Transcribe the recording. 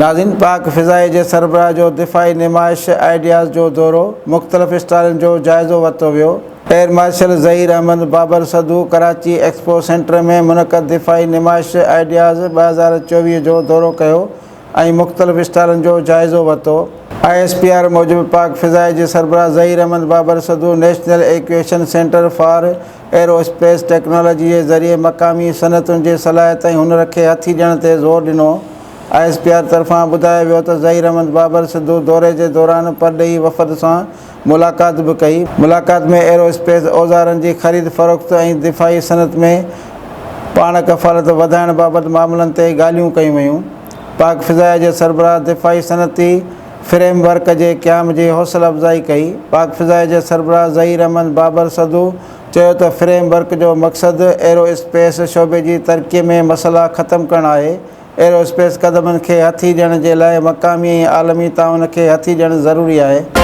ناظرين پاڪ فضائيه جي سربراهه جو دفاعي نمائش آئيڊياز جو دورو، مختلف اسٽالن جو جائزو ورتو ويو. Air marshal Zaheer Ahmed Babar Sidhu Karachi expo centre ۾ منعقد دفاعي نمائش آئيڊياز 2024 جو دورو ڪيو ۽ مختلف اسٽالن جو جائزو ورتو. I S P R موجب پاڪ فضائيه جي سربراهه Zaheer Ahmed Babar Sidhu national acquisition centre for aerospace technology جي ذريعي مقامي صنعتن جي صلاحيت ۽ هنر کي هٿي ڏيڻ تي زور ڏنو. I S P R طرفان ٻڌايو ويو ته ظهير احمد بابر سڌو دوري جي دوران پرڏيهي وفد سان ملاقات به ڪئي. ملاقات ۾ ايرو اسپيس اوزارن جي خريد فروخت ۽ دفاعي صنعت ۾ پاڻ ڪفالت وڌائڻ بابت معاملن تي ڳالهيون ڪيون ويون. پاڪ فضائيه جي سربراهه دفاعي صنعتي فريم ورڪ جي قيام جي حوصله افزائي ڪئي. پاڪ فضائيه جي سربراهه ظهير احمد بابر سڌو چيو ته فريم ورڪ جو مقصد ايرو اسپيس شعبي جي ترقي ۾ مسئلا ختم ڪرڻ آهي، ايرو اسپيس قدمن کي هٿي ڏيڻ جي لاء مقامي ۽ عالمي تعاون کي هٿي ڏيڻ ضروري آهي.